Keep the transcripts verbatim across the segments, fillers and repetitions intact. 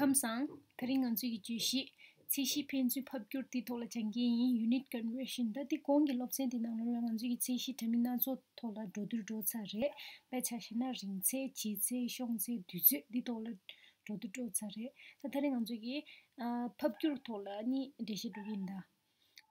ཁམས་བཟང་། དེ་རིང་ང་ཚོའི་གི་བརྗོད་གཞི་ཚད་གཞི་ཕན་ཚུན་ཕབ་བསྒྱུར་འདི་ཐོག་ལ་སྦྱང་གི་ཡིན། Unit Conversion། ད་འདི་གོང་གི་སློབ་ཚན་འདི་ནང་ལོགས་ལ་ང་ཚོའི་གི་ཚད་གཞི་འདྲ་མིན་སྣ་ཚོགས་ཐོག་ལ་འགྲོ་བསྡུར་འགྲོ་ཚར་རེད། དཔེ་ཆ་བཞག་ན་རིང་ཚད། ལྗིད་ཚད། ཤོང་ཚད། དུས་ཚོད་འདི་ཐོག་ལ་འགྲོ་བསྡུར་འགྲོ་ཚར་རེད། ད་དེ་རིང་ང་ཚོའི་གི་ཨ་ཕབ་བསྒྱུར་ཐོག་ལ་ནི་འགྲེལ་བཤད་འགྲོ་གི་ཡིན་ད།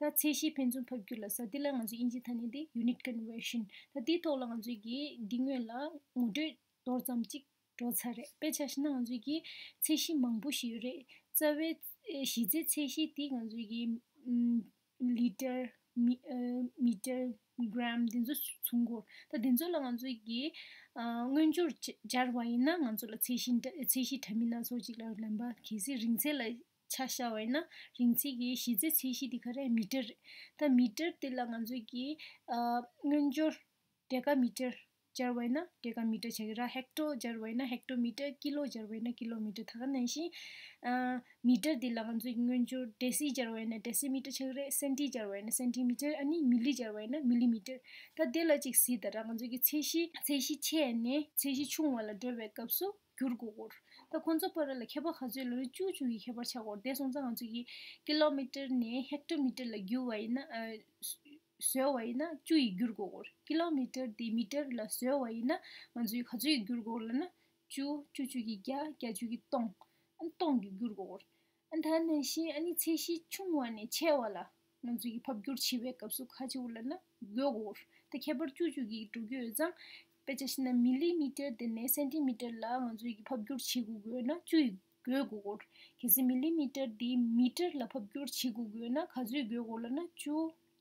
ད་ཚད་གཞི་ཕན་ཚུན་ཕབ་བསྒྱུར་ལབ་ས་འདི་ལ་ང་ཚོའི་དབྱིན་ཇི་ཐ་སྙད་འདི་Unit Conversion། ད་འདིའི་ཐོག་ལ་ང་ཚོའི་གི་འདི་སྔོན་ལ་ངོ་སྤྲོད་མདོར་ཙམ་ཅིག་འགྲོ་ཚར་རེད། དཔེ་ཆ་བཞག་ན་ང་ཚོའི་གི་ཚད་གཞི་མང་པོ་ཞིག་ཡོད་རེད། རྩ་བའི་ཨེ་གཞི་རྩའི་ཚད་གཞི་དེ་ང་ཚོའི་གི་ཨམ་ལི་ཊར། མི་ཨེ་མི་ཊར། གྷ་རམ། དེ་ཚོ་མཚོན་གྱི་ཡོད། ད་དེ་ཚོ་ལ་ང་ཚོའི་གི་ཨ་མངོན་སྦྱོར་སྦྱ་སྦྱར་བ་ཡིན་ན་ང་ཚོ་ལ་ཚད་གཞི་འདྲ་ཚད་གཞི་འདྲ་མིན་སྣ་ཚོགས་ཅིག་ལ་ལེན་པ། གལ་སྲིད་རིང་ཚད་ལ་ཆ་བཞག་པ་ཡིན་ན་རིང་ཚད་ཀྱི་གཞི་རྩའི་ཚད་གཞི་དེ་ག་རེ་མི་ཊར་རེད། ད་མི་ཊར་དེ་ལ་ང་ཚོའི་གི་ཨ་མངོན་སྦྱོར་ཌེ་ཀ་མི་ཊར་སྦྱར་བ་ཡིན་ན་ཌེ་ཀ་མི་ཊར་ཆགས་ཀྱི་རེད། ཧེག་ཊོ་སྦྱར་བ་ཡིན་ན་ཧེག་ཊོ་མི་ཊར། ཀི་ལོ་སྦྱར་བ་ཡིན་ན་ཀི་ལོ་མི་ཊར། ད་ག་ནང་བཞིན་ཨ་མི་ཊར་འདི་ལ་ང་ཚོའི་མངོན་སྦྱོར་ཌེ་སི་སྦྱར་བ་ཡིན་ན་ཌེ་སི་མི་ཊར་ཆགས་ཀྱི་རེད། སེན་ཊི་སྦྱར་བ་ཡིན་ན་སེན་ཊི་མི་ཊར། ཨ་ནི་མི་ལི་སྦྱར་བ་ཡིན་ན་མི་ལི་མི་ཊར། ད་དེ་ལ་ཅིག་གཟིགས་དང་ར། ང་ཚོའི་གི་ཚད་གཞི་ཚད་གཞི་ཆེ་ནས་ཚད་གཞི་ཆུང་བ་ལ་འགྲོ་བའི་སྐབས་སུ་བསྒྱུར་དགོས་སྐོར། ད་ཁོང་ཚོ་བར་ལ་ཁྱད་པར་ག་ཚོད་ལབ་ན་བཅུ་བཅུ་གི་ཁྱད་པར་ཆགས་སྐོར། དེ་སོང་ཙང་ང་ཚོ་གི་ཀི་ལོ་མི་ཊར་ནས་ཧེག་ཊོ་མི་ཊར་ལ་བསྒྱུར་བ་ཡིན་ན་ཨ་བཟོས་པ་ཡིན་ན་བཅུ་ཡིས་བསྒྱུར་དགོས་སྐོར། ཀི་ལོ་མི་ཊར་དེ་མི་ཊར་ལ་བཟོས་པ་ཡིན་ན་ང་ཚོ་གི་ག་ཚོད་ཡིས་བསྒྱུར་དགོས་ལབ་ན་བཅུ། བཅུ་བཅུ་གི་བརྒྱ། བརྒྱ་བཅུ་གི་སྟོང་། ཨ་སྟོང་གིས་བསྒྱུར་དགོས་སྐོར། ཨ་ད་ནང་བཞིན་ཨ་ནི་ཚད་གཞི་ཆུང་བ་ནས་ཆེ་བ་ལ་ང་ཚོ་གི་ཕབ་བསྒྱུར་བྱེད་པའི་སྐབས་སུ་ག་བྱེད་དགོས་ལབ་ན་བགོ་དགོས། ད་ཁྱད་པར་བཅུ་བཅུ་གི་འགྲོ་རྒྱུ་ཡོད་ཙང་དཔེ་ཆ་བཞག་ན་མི་ལི་མི་ཊར་དེ་ནས་སེན་ཊི་མི་ཊར་ལ་ང་ཚོ་གི་ཕབ་བསྒྱུར་བྱེད་དགོས་ཀྱི་ཡོད་ན་བཅུ་ཡིས་བགོ་དགོས་སྐོར། གལ་སྲིད་མི་ལི་མི་ཊར་དེ་མི་ཊར་ལ་ཕབ་བསྒྱུར་བྱེད་དགོས་ཀྱི་ཡོད་ན་ག་ཚོད་བགོ་དགོས་ལབ་ན་བཅུ།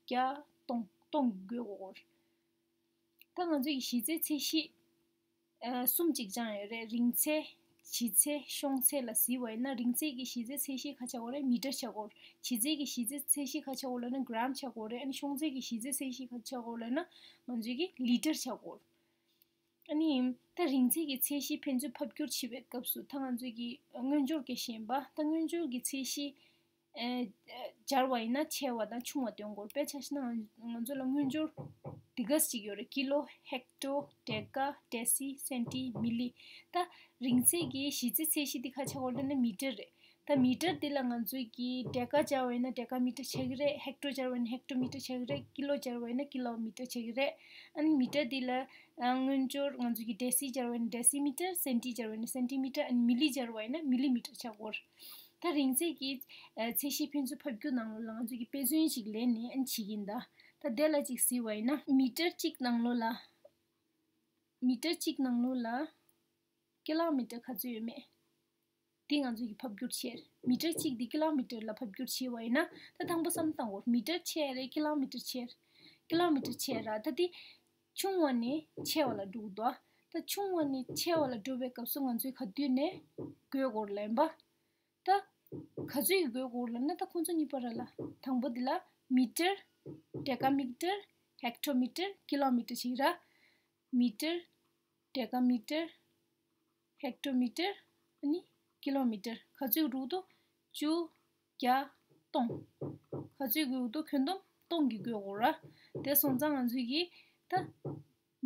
བརྒྱ། སྟོང་། སྟོང་གིས་བགོ་དགོས་སྐོར། ད་ང་ཚོ་གི་གཞི་རྩའི་ཚད་གཞི་ཨ་གསུམ་ཅིག་སྦྱངས་ཡོད་རེད། རིང་ཚད། ལྗིད་ཚད། ཤོང་ཚད་ལ་གཟིགས་པ་ཡིན་ན་རིང་ཚད་ཀྱི་གཞི་རྩའི་ཚད་གཞི་ག་ཆགས་ཀྱི་ཡོད་རེད། མི་ཊར་ཆགས་ཀྱི་ཡོད་རེད། ལྗིད་ཚད་ཀྱི་གཞི་རྩའི་ཚད་གཞི་ག་ཆགས་ཀྱི་ཡོད་ལབ་ན་གྷ་རམ་ཆགས་ཀྱི་ཡོད་རེད། ཨ་ནི་ཤོང་ཚད་ཀྱི་གཞི་རྩའི་ཚད་གཞི་ག་ཆགས་ཀྱི་ཡོད་ལབ་ན་ང་ཚོའི་གི་ལི་ཊར་ཆགས་ཀྱི་ཡོད་རེད། ཨ་ནི་ད་རིང་ཚད་ཀྱི་ཚད་གཞི་ཕན་ཚུན་ཕབ་བསྒྱུར་བྱེད་པའི་སྐབས་སུ་ད་ང་ཚོའི་གི་མངོན་སྦྱོར་གྱི་ཞེན་པ། ད་མངོན་སྦྱོར་གྱི་ཚད་གཞི་ཨེ་སྦྱར་བ་ཡིན་ན་ཆེ་བ་དང་ཆུང་བ་སྟོན་དགོས། དཔེ་ཆ་བཞག་ན་ང་ང་ཚོ་ལ་མངོན་སྦྱོར་འདི་ག་ཅིག་ཡོད་རེད། ཀི་ལོ། ཧེག་ཊོ། ཌེ་ཀ། ཌེ་སི། སེན་ཊི། མི་ལི། ད་རིང་ཚད་ཀྱི་གཞི་རྩའི་ཚད་གཞི་འདི་ག་ཆགས་ཀྱི་ཡོད་ལབ་ན་མི་ཊར་རེད། ད་མི་ཊར་འདི་ལ་ང་ཚོས་ཀྱི་ཌེ་ཀ་སྦྱར་བ་ཡིན་ན་ཌེ་ཀ་མི་ཊར་ཆགས་ཀྱི་རེད། ཧེག་ཊོ་སྦྱར་བ་ཡིན་ན་ཧེག་ཊོ་མི་ཊར་ཆགས་ཀྱི་རེད། ཀི་ལོ་སྦྱར་བ་ཡིན་ན་ཀི་ལོ་མི་ཊར་ཆགས་ཀྱི་རེད། ཨ་ནི་མི་ཊར་འདི་ལ་ཨ་མངོན་སྦྱོར་ང་ཚོས་ཀྱི་ཌེ་སི་སྦྱར་བ་ཡིན་ན་ཌེ་སི་མི་ཊར། སེན་ཊི་སྦྱར་བ་ཡིན་ན་སེན་ཊི་མི་ཊར། ཨ་ནི་མི་ལི་སྦྱར་བ་ཡིན་ན་མི་ལི་མི་ཊར་ཆགས་ཀྱི་ཡོད་རེད། ད་རིང་ཚད་ཀྱི་ཨ་ཚད་གཞི་ཕན་ཚུན་ཕབ་བསྒྱུར་ནང་ལོགས་ལ་ང་ཚོས་ཀྱི་དཔེ་མཚོན་ཞིག་ལེན་ནས་ཨ་ནི་བྱེད་ཀྱི་ཡིན་ད། ད་དེ་ལ་ཅིག་གཟིགས་པ་ཡིན་ན་མི་ཊར་གཅིག་ནང་ལོགས་ལ་མི་ཊར་གཅིག་ནང་ལོགས་ལ་ཀི་ལོ་མི་ཊར་ག་ཚོད་ཡོད་མེད་འདི་ང་ཚོས་ཀྱི་ཕབ་བསྒྱུར་བྱས། མི་ཊར་གཅིག་འདི་ཀི་ལོ་མི་ཊར་ལ་ཕབ་བསྒྱུར་བྱས་པ་ཡིན་ན་ད་དང་པོ་བསམ་བློ་བཏང་དགོས། མི་ཊར་ཆེ་རེད། ཀི་ལོ་མི་ཊར་ཆེ་རེད། ཀི་ལོ་མི་ཊར་ཆེ་ར། ད་འདི་ཆུང་བ་ནས་ཆེ་བ་ལ་འགྲོ་གི་འདུག་ད་ཆུང་བ་ནས་ཆེ་བ་ལ་འགྲོ་བའི་སྐབས་སུ་ང་ཚོས་ག་དུས་ནས་བགོ་དགོས་ལབ་ཡིན་པ། ད་ག་ཚོད་ཀྱིས་བགོ་དགོས་ལབ་ན་ད་ཁོང་ཚོ་གཉིས་བར་ལ་དང་པོ་འདི་ལ་མི་ཊར། ཌེ་ཀ་མི་ཊར། ཧེག་ཊོ་མི་ཊར། ཀི་ལོ་མི་ཊར་ཞིག་ར། མི་ཊར། ཌེ་ཀ་མི་ཊར། ཧེག་ཊོ་མི་ཊར། ཨ་ནི་ཀི་ལོ་མི་ཊར། ག་ཚོད་འགྲོ་གི་འདུག་བཅུ། བརྒྱ། སྟོང་། ག་ཚོད་དགོས་འདུག་ཁྱོན་བསྡོམས་སྟོང་གིས་བགོ་དགོས་ར། དེ་སོང་ཙང་ང་ཚོས་ཀྱིས་ད་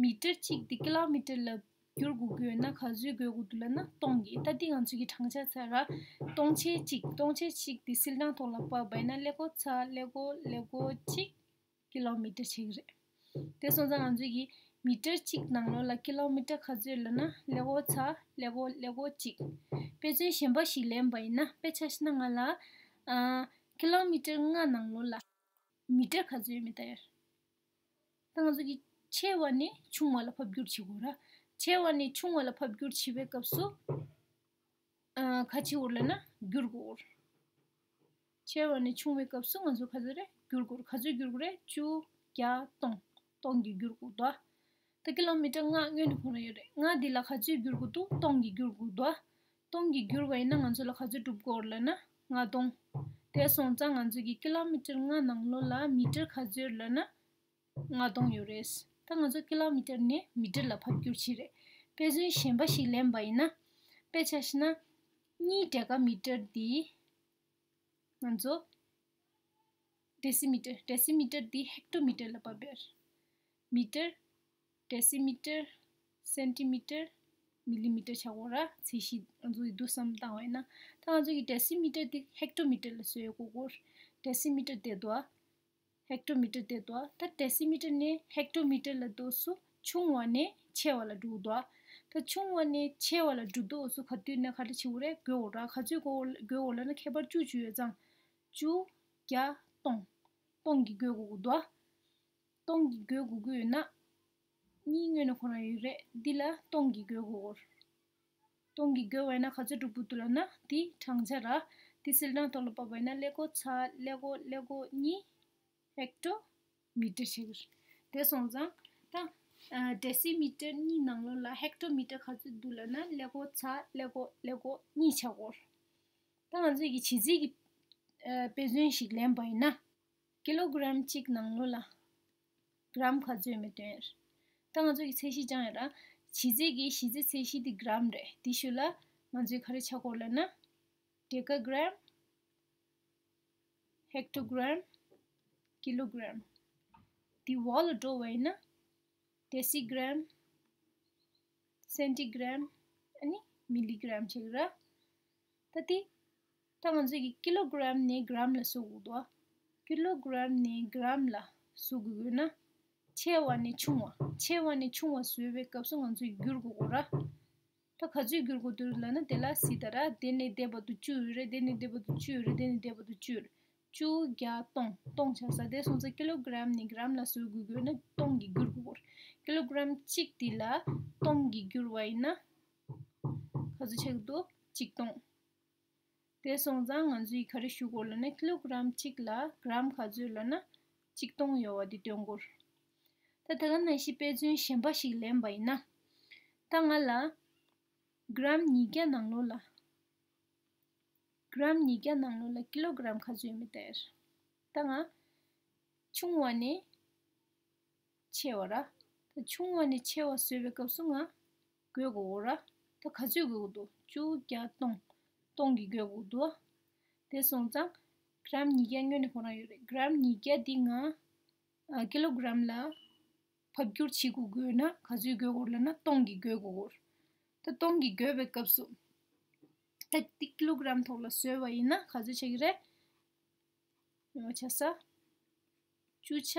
མི་ཊར་གཅིག་འདི་ཀི་ལོ་མི་ཊར་ལ་བསྒྱུར་དགོས་ཀྱི་ཡོད་ན་ག་ཚོད་དགོས་ཀྱི་འདུག་ལབ་ན་སྟོང་གིས། ད་འདི་ང་ཚོས་ཀྱིས་གྲངས་ཆ་ཚར་ར། སྟོང་ཆེན་གཅིག་སྟོང་ཆེན་གཅིག་འདི་སིལ་གྲངས་ཐོག་ལ་ཕབ་པ་ཡིན་ན་ཀླད་ཀོར་ཚ་ཀླད་ཀོར་ཀླད་ཀོར་གཅིག་ཀི་ལོ་མི་ཊར་ཆགས་ཀྱི་རེད། དེ་སོང་ཙང་ང་ཚོས་ཀྱིས་མི་ཊར་གཅིག་ནང་ལོགས་ལ་ཀི་ལོ་མི་ཊར་ག་ཚོད་ལབ་ན་ཀླད་ཀོར་ཚ་ཀླད་ཀོར་ཀླད་ཀོར་གཅིག་དཔེ་མཚོན་གཞན་པ་ཞིག་ལེན་པ་ཡིན་ན་དཔེ་ཆ་བཞག་ན་ང་ལ་ཨ་ཀི་ལོ་མི་ཊར་ལྔ་ནང་ལོགས་ལ་མི་ཊར་ག་ཚོད་ཡོད་མེད་ལྟ་ཡ། ད་ང་ཚོ་གི་ཆེ་བ་ནས་ཆུང་བ་ལ་ཕབ་བསྒྱུར་བྱེད་དགོས་ར། ཆེ་བ་ནས་ཆུང་བ་ལ་ཕབ་བསྒྱུར་བྱེད་པའི་སྐབས་སུ་ཨ་ག་བྱེད་དགོས་ལབ་ན་བསྒྱུར་དགོས། ཆེ་བ་ནས་ཆུང་བའི་སྐབས་སུ་ང་ཚོ་ག་ཚོད་རེད་བསྒྱུར་དགོས། ག་ཚོད་བསྒྱུར་དགོས་རེད། བཅུ། བརྒྱ། སྟོང་། སྟོང་གིས་བསྒྱུར་དགོས་འདུག་ད་ཀི་ལོ་མི་ཊར་ལྔ་སྔོན་ནས་གོང་ལ་ཡོད་རེད། ལྔ་འདི་ལ་ག་ཚོད་བསྒྱུར་དགོས་འདུག་སྟོང་གིས་བསྒྱུར་དགོས་འདུག་སྟོང་གིས་བསྒྱུར་བ་ཡིན་ན་ང་ཚོ་ལ་ག་ཚོད་འགྲུབ་ཀྱི་ཡོད་རེད་ལབ་ན་ལྔ་སྟོང་། དེ་སོང་ཙང་ང་ཚོ་གི་ཀི་ལོ་མི་ཊར་ལྔ་ནང་ལོགས་ལ་མི་ཊར་ག་ཚོད་ཡོད་རེད་ལབ་ན། ལྔ་སྟོང་ཡོད་རེད། ད་ང་ཚོ་ཀི་ལོ་མི་ཊར་ནས་མི་ཊར་ལ་ཕབ་བསྒྱུར་བྱེད་རེད། དཔེ་མཚོན་གཞན་པ་ཞིག་ལེན་པ་ཡིན་ན། དཔེ་ཆ་བཞག་ན། གཉིས་ཌེ་ཀ་མི་ཊར་འདི་ང་ཚོ་ཌེ་སི་མི་ཊར། ཌེ་སི་མི་ཊར་འདི་ཧེག་ཊོ་མི་ཊར་ལ་ཕབ་པ་རེད། མི་ཊར། ཌེ་སི་མི་ཊར། སེན་ཊི་མི་ཊར། མི་ལི་མི་ཊར་ཆགས་ཀྱི་ཡོད་ར། ཚད་གཞི་ང་ཚོ་ཡི་དུ་བསམ་བཏང་བ་ཡིན་ན། ད་ང་ཚོ་གི་ཌེ་སི་མི་ཊར་དེ་ཧེག་ཊོ་མི་ཊར་ལ་བཟོ་ཡ་དགོས་ཀྱི་ཡོད། ཌེ་སི་མི་ཊར་དེ་འདུག་ཨ། ཧེག་ཊོ་མི་ཊར་དེ་འདུག་ཨ། ད་ཌེ་སི་མི་ཊར་ནས་ཧེག་ཊོ་མི་ཊར་ལ་འདུག་སུ་ཆུང་བ་ནས་ཆེ་བ་ལ་འགྲོ་གི་འདུག་ཨ། ད་ཆུང་བ་ནས་ཆེ་བ་ལ་འགྲོ་འདུག་སུ་ག་དུས་ནས་ག་འདྲ་བྱེད་དགོས་རེད། དགོས་དགོས་ར། ག་ཚོད་དགོས་དགོས་དགོས་ལབ་ན་ཁྱད་པར་བཅུ་བཅུ་ཡོད་ཙང་། བཅུ། བརྒྱ། སྟོང་། སྟོང་གི་དགོས་དགོས་ཀྱི་འདུག་ཨ། སྟོང་གི་དགོས་དགོས་ཀྱི་ཡོད་ན། གཉིས་སྔོན་ནས་ཁོ་རང་ཡོད་རེད། འདི་ལ་སྟོང་གི་དགོས་དགོས་ཀྱི་ཡོད། སྟོང་གི་དགོས་པ་ཡིན་ན་ག་ཚོད་འགྲོ་དགོས་འདུག་ལབ་ན། འདི་གྲངས་ཆ་ར། འདི་སིལ་གྲངས་ཐོག་ལ་ཕབ་པ་ཡིན་ན་ཀླད་ཀོར་ཚ་ཀླད་ཀོར་ཀླད་ཀོར་གཉིས་ཧེག་ཊོ་མི་ཊར་ཆགས་ཀྱི་རེད། དེ་སོང་ཙང་ད་ཨ་ཌེ་སི་མི་ཊར་གཉིས་ནང་ལོགས་ལ་ཧེག་ཊོ་མི་ཊར་ག་ཚོད་འདུག་ལབ་ན་ཀླད་ཀོར་ཚ་ཀླད་ཀོར་ཀླད་ཀོར་གཉིས་ཆགས་ཀྱི་ཡོད། ད་ང་ཚོས་ཀྱི་བྱེད་རྩིས་ཀྱི་ཨ་དཔེ་མཚོན་ཞིག་ལེན་པ་ཡིན་ན། ཀི་ལོ་གྲམ་གཅིག་ནང་ལོགས་ལ་གྲམ་ག་ཚོད་ཡོད་མེད་སྟོན་ཡ་རེད། ད་ང་ཚོ་གི་ཚད་གཞི་སྦྱང་ཡ་ར། བྱེད་རྩིས་ཀྱི་གཞི་རྩའི་ཚད་གཞི་དེ་གྲམ་རེད། དེའི་ཤུལ་ལ་ང་ཚོས་ག་རེ་ཆགས་ཀྱི་ཡོད་ལབ་ན། ཌེ་ཀ་གྲམ། ཧེག་ཊོ་གྲམ། ཀི་ལོ་གྲམ། དེའི་འོག་ལ་འགྲོ་བ་ཡིན་ན། ཌེ་སི་གྲམ། སེན་ཊི་གྲམ། ཨ་ནི་མི་ལི་གྲམ་ཆགས་ཀྱི་ར། ད་དེ། ད་ང་ཚོས་ཀྱི་ཀི་ལོ་གྲམ་ནས་གྲམ་ལ་བཟོ་དགོས་འདུག་ཨ། ཀི་ལོ་གྲམ་ནས་གྲམ་ལ་བཟོ་དགོས་དགོས་ན། ཆེ་བ་ནས་ཆུང་བ། ཆེ་བ་ནས་ཆུང་བ་བཟོ་བའི་སྐབས་སུ་ང་ཚོས་བསྒྱུར་དགོས་ཀྱི་ཡོད་ར། ད་ག་ཚོད་བསྒྱུར་དགོས་འདུག་ལབ་ན། དེ་ལ་གཟིགས་དང་ར། དེ་ནས་དེ་བར་དུ་བཅུ་ཡོད་རེད། དེ་ནས་དེ་བར་དུ་བཅུ་ཡོད་རེད། དེ་ནས་དེ་བར་དུ་བཅུ་ཡོད་རེད། བཅུ། བརྒྱ། སྟོང་། སྟོང་ཆགས་ས། དེ་སོང་ཙང་ཀི་ལོ་གྲམ་ནས་གྲམ་ལ་བཟོ་དགོས་དགོས་ན་སྟོང་གིས་བསྒྱུར་དགོས་ཀྱི་ཡོད་རེད། ཀི་ལོ་གྲམ་གཅིག་དེ་ལ་སྟོང་གིས་བསྒྱུར་བ་ཡིན་ན། ག་ཚོད་ཆགས་ཀྱི་འདུག་གཅིག་སྟོང་། དེ་སོང་ཙང་ང་ཚོས་ག་རེ་ཞུ་དགོས་ལབ་ན། ཀི་ལོ་གྲམ་གཅིག་ལ་གྲམ་ག་ཚོད་ལབ་ན་གཅིག་སྟོང་ཡོད་པ་དེ་སྟོན་དགོས། ད་ད་ག་ནང་བཞིན་དཔེ་མཚོན་གཞན་པ་ཞིག་ལེན་པ་ཡིན་ན། ད་ང་ལ་གྲམ་ཉིས་བརྒྱ་ནང་ལོགས་ལ། གྲམ་ཉིས་བརྒྱ་ནང་ལོགས་ལ་ཀི་ལོ་གྲམ་ག་ཚོད་ཡོད་མེད་ལྟ་ཡ་རེད། ད་ང་ཆུང་བ་ནས་ཆེ་བ་ར། ད་ཆུང་བ་ནས་ཆེ་བ་བཟོ་བའི་སྐབས་སུ་ང་བགོ་དགོས་ར། ད་ག་ཚོད་བགོ་དགོས་འདུག་བཅུ། བརྒྱ། སྟོང་། སྟོང་གིས་བགོ་དགོས་འདུག་དེ་སོང་ཙང་གྲམ་ཉིས་བརྒྱ་སྔོན་ནས་ཁོ་རང་ཡོད་རེད། གྲམ་ཉིས་བརྒྱ་འདི་ང་ཨ་ཀི་ལོ་གྲམ་ལ་ཕབ་བསྒྱུར་བྱེད་དགོས་དགོས་ན་ག་ཚོད་བགོ་དགོས་ལབ་ན་སྟོང་གིས་བགོ་དགོས། ད་སྟོང་གིས་བགོ་བའི་སྐབས་སུ། ད་འདི་ཀི་ལོ་གྲམ་ཐོག་ལ་བཟོས་པ་ཡིན་ན་ག་ཚོད་ཆགས་ཀྱི་རེད། ཡོང་བ་ཆ་ས། བཅུ་ཆ་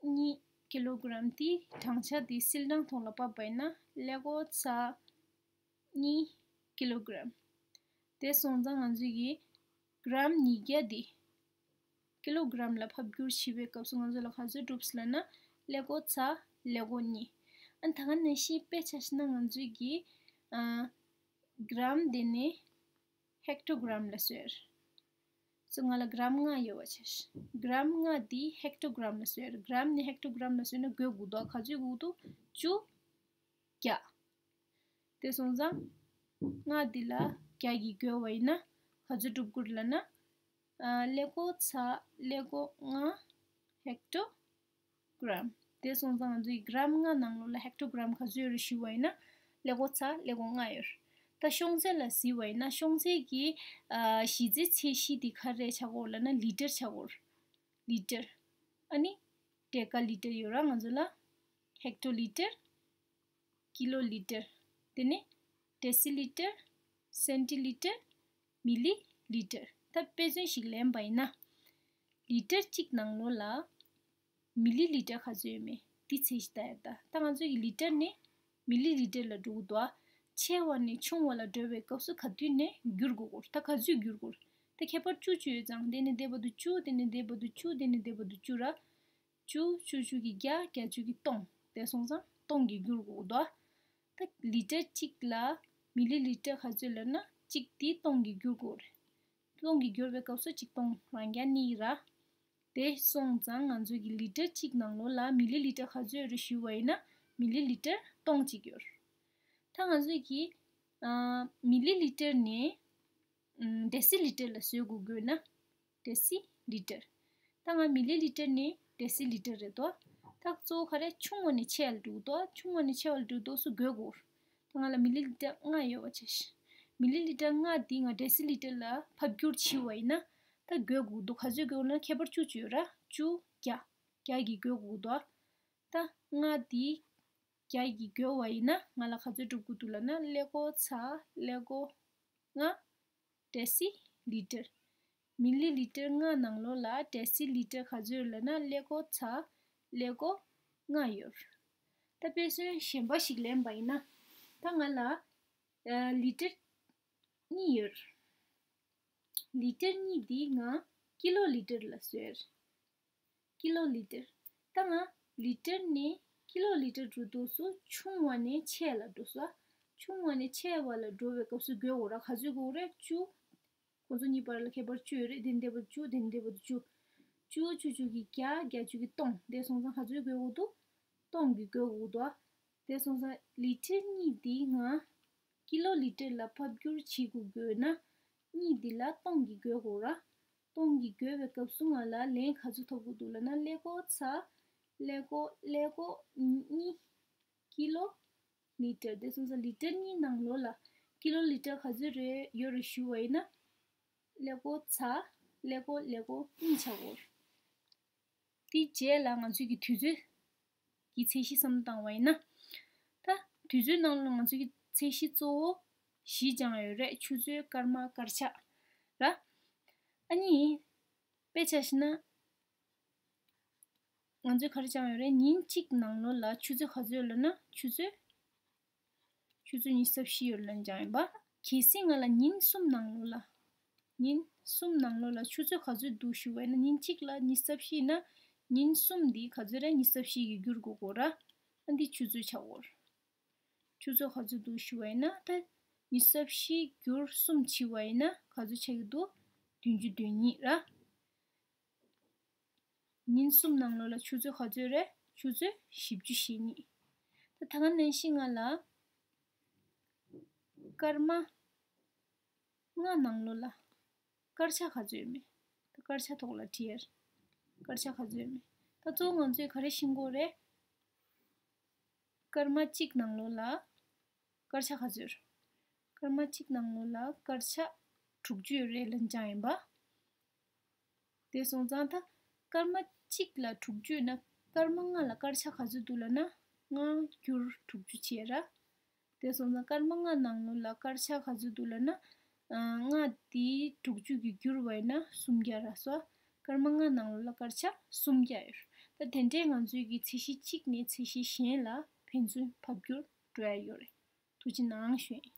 གཉིས་ཀི་ལོ་གྲམ་དེ་གྲངས་ཆ་དེ་སིལ་གྲངས་ཐོག་ལ་ཕབ་པ་ཡིན་ན་ཀླད་ཀོར་ཚ་གཉིས་ཀི་ལོ་གྲམ། དེ་སོང་ཙང་ང་ཚོས་ཀྱི་གྲམ་ཉིས་བརྒྱ་དེ་ཀི་ལོ་གྲམ་ལ་ཕབ་བསྒྱུར་བྱེད་པའི་སྐབས་སུ་ང་ཚོ་ལ་ག་ཚོད་འགྲུབ་སོང་ལབ་ན་ཀླད་ཀོར་ཚ་ཀླད་ཀོར་གཉིས། ཨ་ད་ག་ནང་བཞིན་དཔེ་ཆ་བཞག་ན་ང་ཚོས་ཀྱི་ཨ་གྲམ་དེ་ནས་ཧེག་ཊོ་གྲམ་ལ་བཟོས། སོ་ང་ལ་གྲམ་ལྔ་ཡོད་པ་བྱས། གྲམ་ལྔ་དེ་ཧེག་ཊོ་གྲམ་ལ་བཟོས། གྲམ་ནས་ཧེག་ཊོ་གྲམ་ལ་བཟོས་ན་བགོ་དགོས་འདུག་ག་ཚོད་བགོ་དགོས་འདུག་བཅུ། བརྒྱ། དེ་སོང་ཙང་། ལྔ་འདི་ལ་བརྒྱ་གིས་བགོས་པ་ཡིན་ན་ག་ཚོད་འགྲུབ་ཀྱི་ཡོད་ལབ་ན། ཨ་ཀླད་ཀོར་ཚ་ཀླད་ཀོར་ལྔ་ཧེག་ཊོ་གྲམ། དེ་སོང་ཙང་ང་ཚོས་གྲམ་ལྔ་ནང་ལོགས་ལ་ཧེག་ཊོ་གྲམ་ག་ཚོད་ཡོད་རེད་ཞུས་པ་ཡིན་ན། ཀླད་ཀོར་ཚ་ཀླད་ཀོར་ལྔ་ཡོད་རེད། ད་ཤོང་ཚད་ལ་གཟིགས་པ་ཡིན་ན་ཤོང་ཚད་ཀྱི་ཨ་གཞི་རྩའི་ཚད་གཞི་དེ་ག་རེ་ཆགས་ཀྱི་ཡོད་ལབ་ན་ལི་ཊར་ཆགས་ཀྱི་ཡོད་རེད། ལི་ཊར། ཨ་ནི་ཌེ་ཀ་ལི་ཊར་ཡོད་ར། ང་ཚོ་ལ་ཧེག་ཊོ་ལི་ཊར། ཀི་ལོ་ལི་ཊར། དེ་ནས་ཌེ་སི་ལི་ཊར། སེན་ཊི་ལི་ཊར། མི་ལི་ལི་ཊར། ད་དཔེ་མཚོན་ཞིག་ལེན་པ་ཡིན་ན། ལི་ཊར་གཅིག་ནང་ལོགས་ལ་མི་ལི་ལི་ཊར་ག་ཚོད་ཡོད་མེད་འདི་ཚད་གཞི་ལྟ་ཡ། ད་ད་ང་ཚོ་གི་ལི་ཊར་ནས་མི་ལི་ལི་ཊར་ལ་འགྲོ་གི་འདུག་ཨ། ཆེ་བ་ནས་ཆུང་བ་ལ་འགྲོ་བའི་སྐབས་སུ་ག་དུས་ནས་བསྒྱུར་དགོས་ཀྱི་ཡོད་རེད། ད་ག་ཚོད་བསྒྱུར་དགོས་རེད། ད་ཁྱད་པར་བཅུ་བཅུ་ཡོད་ཙང་དེ་ནས་དེ་བར་དུ་བཅུ། དེ་ནས་དེ་བར་དུ་བཅུ། དེ་ནས་དེ་བར་དུ་བཅུ་ར། བཅུ། བཅུ། བཅུ་གིས་བརྒྱ། བརྒྱ། བཅུ་གིས་སྟོང་། དེ་སོང་ཙང་སྟོང་གིས་བསྒྱུར་དགོས་འདུག་ད་ལི་ཊར་གཅིག་ལ་མི་ལི་ལི་ཊར་ག་ཚོད་ལབ་ན་གཅིག་དེ་སྟོང་གིས་བསྒྱུར་དགོས་རེད། སྟོང་གིས་བསྒྱུར་བའི་སྐབས་སུ་གཅིག་སྟོང་རང་རྐྱ་གཉིས་ར། དེ་སོང་ཙང་ང་ཚོས་ཀྱི་ལི་ཊར་གཅིག་ནང་ལོགས་ལ་མི་ལི་ལི་ཊར་ག་ཚོད་ཡོད་རེད་ཞུས་པ་ཡིན་ན་མི་ལི་ལི་ཊར་སྟོང་གཅིག་ཡོད་རེད། ད་ང་ཚོས་ཀྱི་ཨ་མི་ལི་ལི་ཊར་ནས་ཨམ་ཌེ་སི་ལི་ཊར་ལ་བཟོ་དགོས་དགོས་ན། ཌེ་སི་ལི་ཊར། ད་ང་མི་ལི་ལི་ཊར་ནས་ཌེ་སི་ལི་ཊར་རེད་དོ། ད་གཙོ་བོ་ག་རེ་ཆུང་བ་ནས་ཆེ་བ་ལ་འགྲོ་གི་འདུག་ཆུང་བ་ནས་ཆེ་བ་ལ་འགྲོ་དུས་སུ་བགོ་དགོས། ད་ང་ལ་མི་ལི་ལི་ཊར་ལྔ་ཡོད་པ་བྱས། མི་ལི་ལི་ཊར་ལྔ་འདི་ང་ཌེ་སི་ལི་ཊར་ལ་ཕབ་བསྒྱུར་བྱས་པ་ཡིན་ན། ད་བགོ་དགོས་འདུག་ག་ཚོད་བགོ་དགོས་ན་ཁྱད་པར་བཅུ་བཅུ་ཡོད་ར། བཅུ། བརྒྱ། བརྒྱ་གིས་བགོ་དགོས་འདུག་ད་ལྔ་འདི་ བརྒྱ་གིས་བགོས་པ་ཡིན་ན་ང་ལ་ག་ཚོད་སྒྲུབ་དགོས་འདུག་ལབ་ན། ཀླད་ཀོར་ཚ་ཀླད་ཀོར་ལྔ་ཌེ་སི་ལི་ཊར། མི་ལི་ལི་ཊར་ལྔ་ནང་ལོགས་ལ་ཌེ་སི་ལི་ཊར་ག་ཚོད་ཡོད་ལབ་ན། ཀླད་ཀོར་ཚ་ཀླད་ཀོར་ལྔ་ཡོད། ད་དཔེ་མཚོན་གཞན་པ་ཞིག་ལེན་པ་ཡིན་ན། ད་ང་ལ་ཨ་ལི་ཊར་གཉིས་ཡོད། ལི་ཊར་གཉིས་འདི་ང་ཀི་ལོ་ལི་ཊར་ལ་བཟོས། ཀི་ལོ་ལི་ཊར། ད་ང་ལི་ཊར་ནས་ཀི་ལོ་ལི་ཊར་འགྲོ་དུས་སུ་ཆུང་བ་ནས་ཆེ་ལ་འགྲོ་ས། ཆུང་བ་ནས་ཆེ་བ་ལ་འགྲོ་བའི་སྐབས་སུ་བགོས་དགོས་ར། ག་ཚོད་བགོས་རེད། བཅུ། ཁོང་ཚོ་གཉིས་བར་ལ་ཁྱད་པར་བཅུ་ཡོད་རེད། དེ་འདས་པ་བཅུ། དེ་འདས་པ་བཅུ། བཅུ་བཅུ་བཅུ་གིས་བརྒྱ། བརྒྱ་བཅུ་གིས་སྟོང་། དེ་སོང་ཙང་ག་ཚོད་བགོས་དགོས་འདུག་སྟོང་གིས་བགོས་དགོས་འདུག་དེ་སོང་ཙང་ལི་ཊར་གཉིས་འདི་ང་ཀི་ལོ་ལི་ཊར་ལ་ཕབ་བསྒྱུར་བྱེད་དགོས་དགོས་ན། གཉིས་འདི་ལ་སྟོང་གིས་བགོས་དགོས་ར། སྟོང་གིས་བགོས་པའི་སྐབས་སུ་ང་ལ་ལན་ག་ཚོད་ཐོབ་དགོས་འདུག་ལབ་ན། ཀླད་ཀོར་ཚ་ཀླད་ཀོར་ཀླད་ཀོར་གཉིས་ཀི་ལོ་ལི་ཊར། དེ་སོང་ཙང་ལི་ཊར་གཉིས་ནང་ལོགས་ལ་ཀི་ལོ་ལི་ཊར་ག་ཚོད་རེ་ཡོད་རེད་ཞུ་བ་ཡིན་ན། ཀླད་ཀོར་ཚ་ཀླད་ཀོར་ཀླད་ཀོར་གཉིས་ཆགས་ཡོད་རེད། དེའི་རྗེས་ལ་ང་ཚོས་ཀྱི་དུས་ཚོད་ཀྱི་ཚད་གཞི་བསམ་བློ་བཏང་བ་ཡིན་ན། ད་དུས་ཚོད་ནང་ལ་ང་ཚོས་ཀྱི་ཚད་གཞི་གཙོ་བོ་བཞི་སྦྱངས་ཡོད་རེད། ཆུ་ཚོད། སྐར་མ། སྐར་ཆ་ར། ཨ་ནི་དཔེ་ཆ་བཞག་ན། ང་ཚོས་ག་རེ་སྦྱངས་ཡོད་རེད། ཉིན་གཅིག་ནང་ལོགས་ལ་ཆུ་ཚོད་ག་ཚོད་ཡོད་ལབ་ན། ཆུ་ཚོད། ཆུ་ཚོད་ཉི་ཤུ་རྩ་བཞི་ཡོད་ལབ་སྦྱངས་ཡིན་པ། གལ་སྲིད་ང་ལ་ཉིན་གསུམ་ནང་ལོགས་ལ། ཉིན་གསུམ་ནང་ལོགས་ལ་ཆུ་ཚོད་ག་ཚོད་འདུག་ཞུ་བ་ཡིན་ན། ཉིན་གཅིག་ལ་ཉི་ཤུ་རྩ་བཞི་ཡིན་ན། ཉིན་གསུམ་འདི་ག་ཚོད་རེད། ཉི་ཤུ་རྩ་བཞི་གིས་བསྒྱུར་དགོས་གོ་ར། ཨ་འདི་ཆུ་ཚོད་ཆགས་གོ། ཆུ་ཚོད་ག་ཚོད་འདུག་ཞུ་བ་ཡིན་ན། ད་ཉི་ཤུ་རྩ་བཞི་བསྒྱུར་གསུམ་བྱས་པ་ཡིན་ན་ག་ཚོད་ཆགས་ཀྱི་འདུག་བདུན་ཅུ་དོན་གཉིས་ར། ཉིན་གསུམ་ནང་ལོགས་ལ་ཆུ་ཚོད་ག་ཚོད་རེད། ཆུ་ཚོད་བཞི་བཅུ་ཞེ་གཉིས། ད་ད་ག་ནང་བཞིན་ང་ལ་སྐར་མ་ལྔ་ནང་ལོགས་ལ་སྐར་ཆ་ག་ཚོད་ཡོད་མེད། ད་སྐར་ཆ་ཐོག་ལ་བྲིས་ཡ། སྐར་ཆ་ག་ཚོད་ཡོད་མེད། ད་གཙོ་བོ་ང་ཚོས་ག་རེ་ཤེས་དགོས་རེད། སྐར་མ་གཅིག་ནང་ལོགས་ལ་སྐར་ཆ་ག་ཚོད་རེད། སྐར་མ་གཅིག་ནང་ལོགས་ལ་སྐར་ཆ་དྲུག་ཅུ་ཡོད་རེད་ལབ་སྦྱངས་ཡིན་པ། དེ་སོང་ཙང་ད་སྐར་མ་གཅིག་ལ་དྲུག་ཅུ་ཡོད་ན། སྐར་མ་ལྔ་ལ་སྐར་ཆ་ག་ཚོད་འདུག་ལབ་ན། ལྔ་བསྒྱུར་དྲུག་ཅུ་བྱས་ར། དེ་སོང་ཙང་སྐར་མ་ལྔ་ནང་ལོགས་ལ་སྐར་ཆ་ག་ཚོད་འདུག་ལབ་ན། ཨ་ལྔ་དེ་དྲུག་ཅུ་གིས་བསྒྱུར་བ་ཡིན་ན་སུམ་བརྒྱ་ར་སོ། སྐར་མ་ལྔ་ནང་ལོགས་ལ་སྐར་ཆ་སུམ་བརྒྱ་ཡོད་རེད། ད་དེ་འདྲས་ང་ཚོའི་གི་ཚད་གཞི་གཅིག་ནས་ཚད་གཞི་གཞན་ལ་ཕན་ཚུན་ཕབ་བསྒྱུར་འགྲོ་ཡ་ཡོད་རེད། ཐུགས་རྗེ་གནང་ཞུ་ཡིན།